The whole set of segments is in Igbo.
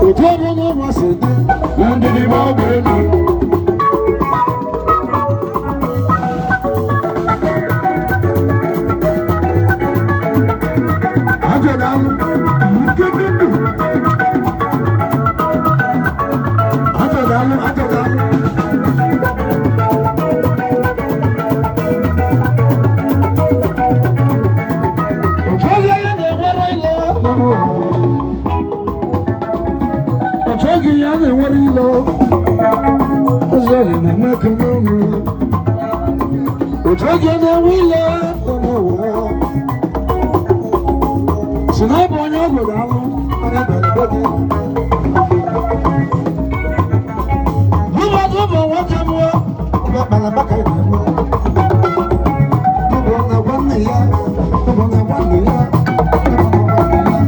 Otu ebe n'ụwa si dị, Ndidi bụ ọgwụ elu. Ajọdalụ, nke ndị ndụ. Ajọdalụ, ajọdalụ. Otu oge ya na-enwere ile. Otu oge ya na-enwere ile. Ụzọ ya na-enwe n'ọnụ. Otu oge na-enwe ile n'ụwa. Si na ọ bụ onye ọgwụ ga-alụ, onye bịara be gị. Dụbọ dụbọ nwoke mụọ, ịba kpara maka ị na-eme. Dụbọ na nwanne ya, dụbọ na nwanne ya, dụbọ na nwanne ya,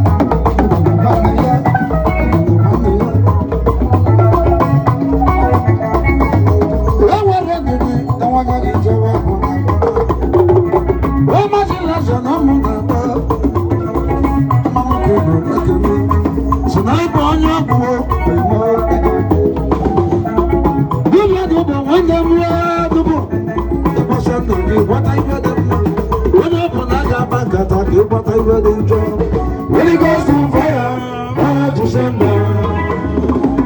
dụbọ na nwanne ya, dụbọ na nwanne ya. E nwere ndidi na nwanne gị jewe hụ na o mazịrị azụ na ụmụ na-agba. Si na ịbụ onye ọgwụ dibịa dụbọ nwanne m dụbọ ịgbasa nna gị gwata ibe dị mma onye ọ bụla ga-agba nkata ka ịgbata ibe dị njọ. Holy Ghost on fire, fire to send down.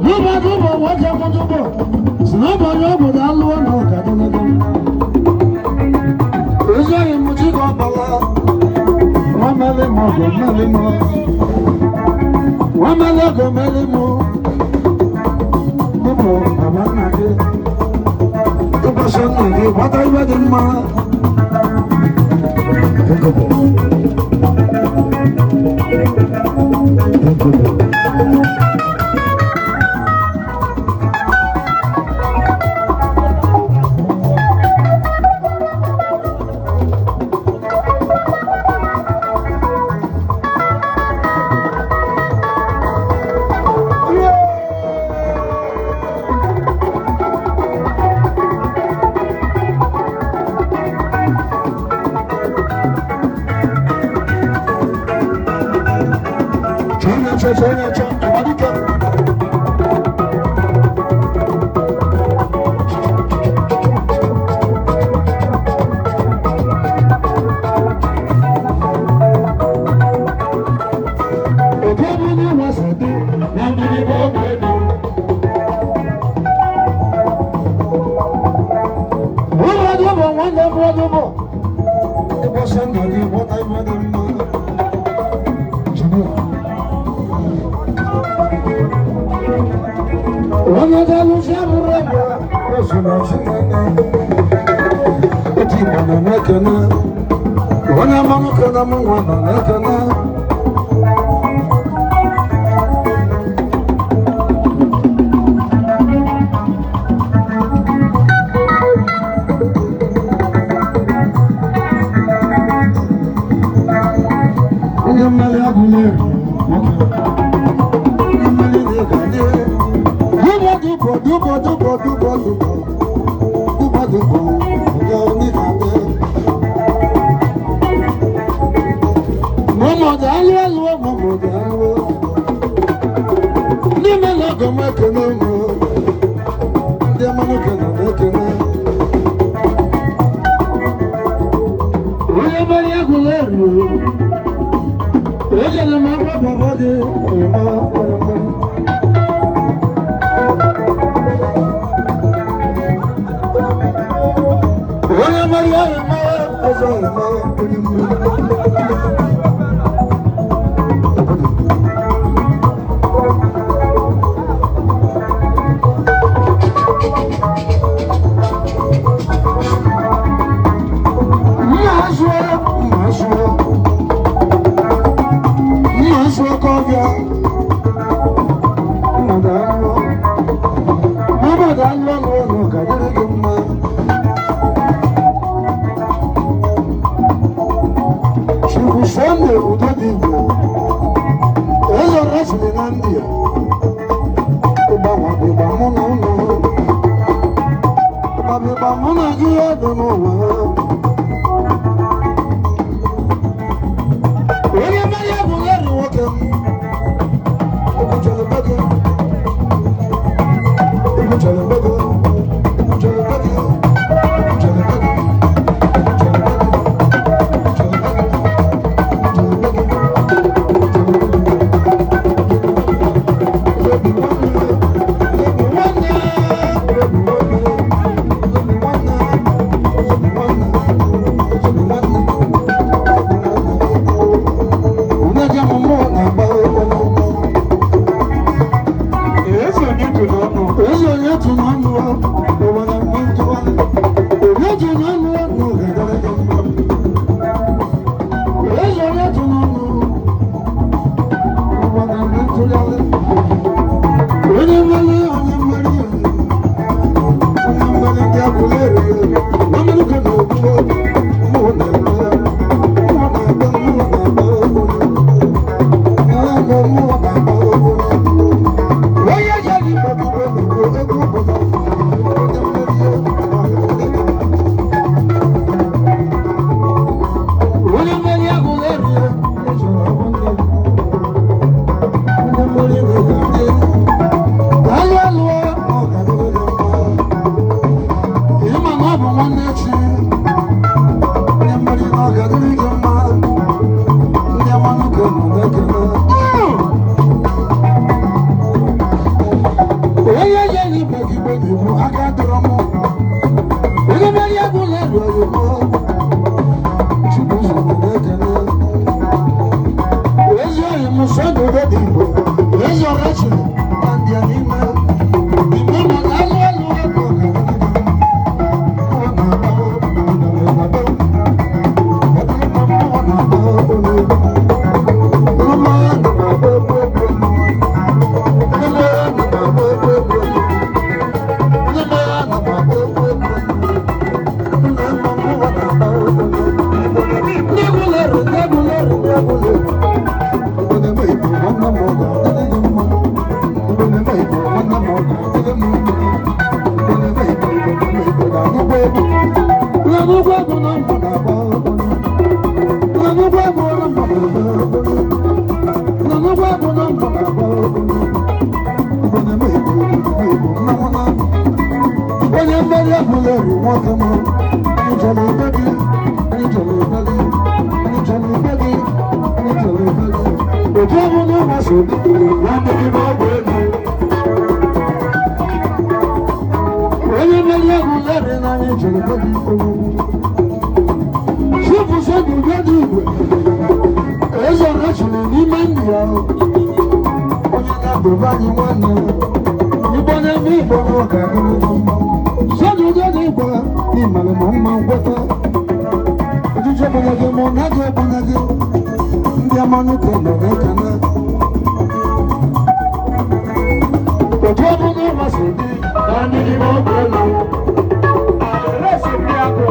Dụbọ dụbọ nwoke m dụbọ si na ịbụ onye ọgwụ ga-alụọ na ọka dị n'ego. Ezi oyi m chi ka ọ bala nwa meli m ọgụ meli m nwa meli ọgụ meli m dụbọ baba nna gị ịgbasa nna gị gbata ibe dị mma. Ekobo. Ekobo. Chọ chọ chọ amadike. Otu ebe n'ụwa si dị, Ndidi bụ ọgwụ elu. Ụlọ dụbọ nwanne m dụbọ ịgbasa nna gị gwọta ibe dị mma. Jide. Onye ga-alụsi abụrụ ebe ozu na Chineke. Otu Igbo nọ na-ekene. Onye mmanụ kene m nwa nọ na-ekene. Onye mmeri abụla eri nwoke. Onye mmeri na-ega dị. Dụbọ dụbọ dụbọ dụbọ dụbọ dụbọ. Dụbọ dụbọ nke onye ga-adị. Mama daalụ alụ, mama daalụ. Ndị mere ọgọ m ekene m. Ndị mmanụ kene m ekene. Onye mmeri agụla eri. Ejere m agwa baba gị oyima oyima. Onye mmeri oyima ọzọ oyima onye mmeri. Mma azụ, mma azụ. Mma azụ ọkọ ọbịa. Mma daalụ. Mama daalụ ọnụ ọnụ ka dịrị gị mma. Chukwu Sunday udo dị Igbo. Eze rasịrị na ndị a. Ịgbanwe ịgba mụ na ụlọ. Ịgba mụ na gị ya dị n'ụwa. mụ na-agba. Nnanugwu egwu na mụ na-agba. Nnanugwu egwu na mụ na-agba. Igbo na-eme Igbo, Igbo Igbo, mmanwụ na onye mmeri abụla eru nwoke m. Anyị chọrọ ebe gị, anyị chọrọ ebe gị, anyị chọrọ ebe gị, anyị chọrọ ebe gị. Otu ọbụla ụwa so dị. Nwanne gị bụ ọgwụ ego. Onye mmeri abụla eri na anyị chọrọ ebe gị. Chifu Sọdụ Udo Igwe eze ọrachiri n'ime ndụ ya, onye na-abụba anyị nwanne Igbo na-eme Igbo n'ụka dịrị mma. Sọdụ Udo Igwe n'ịmara ma mma nkweta ojiji ọbụla gị ma ọ naghị ọbụla gị ndị amanụka nọ na-ekene. Otu ọbụla ụwa si dị. Nwanne gị bụ ọgwụ ego. Adreesị ndị agụ.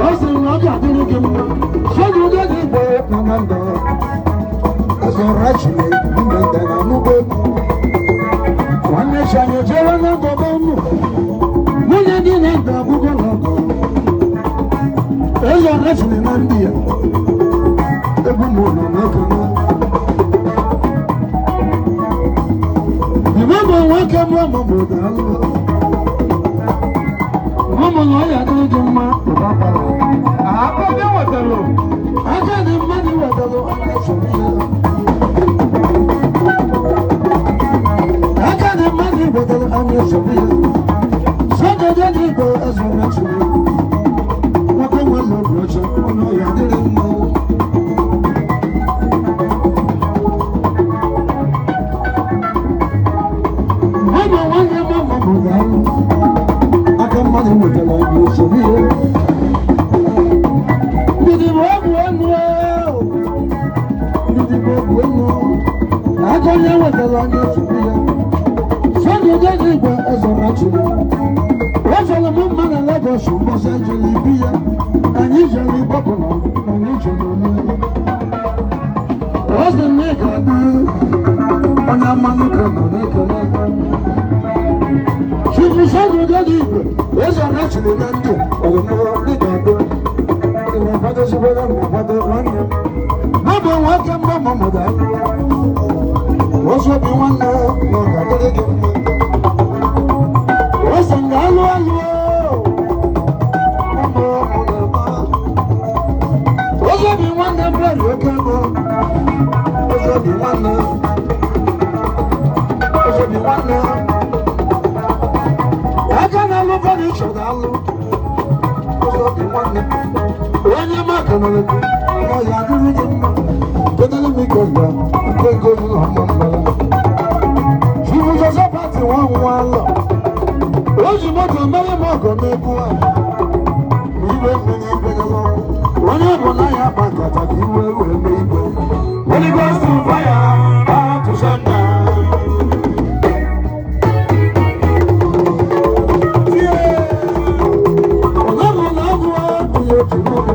Ọ sị na ọ ga-adịrị gị mma. Sọdụ Udo Igwe nọ na ndụ eze ọrachiri n'ime ndụ na nnukwu egwu. Nwanne chi anyị ejere na ndọba unu nwunye dị na ndụ abụgo na ọgọ eze ọrachiri na ndị ya egwu m nọ n'ekene. Ìmọ̀mọ̀ nwoke mụọ mụmụ daalụ mụmụ na ọ ya adịrị gị mma ụba bara. Aka onye wetara. Aka dị mmadụ wetara aka soro ya. Aka dị mmadụ wetara anya soro ya. Sọdọdọ dị igbo ezoro chiri nwoke nwere obi ọcha ọnụ ya adịrị mma. Mama nwanne mama bụ daalụ. Aka mmadụ wetara anya soro ya. Ndidi bụ ọgwụ enu. Ndidi bụ ọgwụ enu. Aka onye wetara anya soro ya. Sọdọdọ dị igwe ezoro chiri. Ezoro m mma na Lagos mbọsị jere ibi ya. Anyị jere ịgbapụ na anyị jere ome. Ọ sị na ị ga-adị onye mmanụ ka nọ na-ekele. Chifu Sọdọdọ dị igwe ezoro chiri na ndụ ọdịnihu dị ga-adị. Ị na-akwadozikwara m akwado nwanne m. Mama nwoke mma mama daalụ. Ọsọ bi nwanne na ọ ga-adịrị gị mma. Ọsọ nga alụ alụ. Mama mụ na-eme. Ọsọ bi nwanne m rere oke ego. Ọsọ bi nwanne. Ọsọ bi nwanne. Aka na-alụ fọnịchọ na-alụ. Ọsọ bi nwanne. Onye maka na ekwu ọ ya adịrị gị mma. Kedere m ike mgbe nke nke ụlọ mma mma. Chifu Josephat nwa nwa alọ. O ji moto mere m ọgọ n'egwu a. Iwe mmiri igwe n'ọkụ. Onye bụ na ya akpa nkata ka iwe wee mee igwe. Holy Ghost fire, back to sender. Onye bụ na agụ abụghị otu n'oge.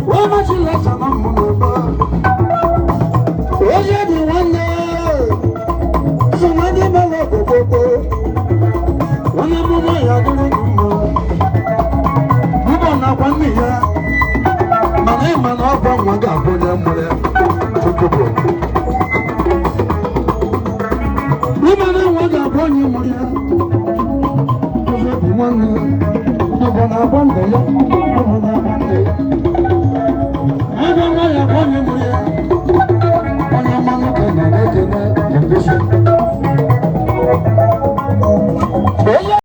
Wee machi lesa na mmụ n'ebe. Onye dị nwanne. So na ndị mere ọgwụgwọ. Onye amụma ya adịrị gị mma. Mbọ nakwa nne ya. Mana ịma na ọkwa nwa ga-abụ onye mụrụ ya. Chukwu bụ.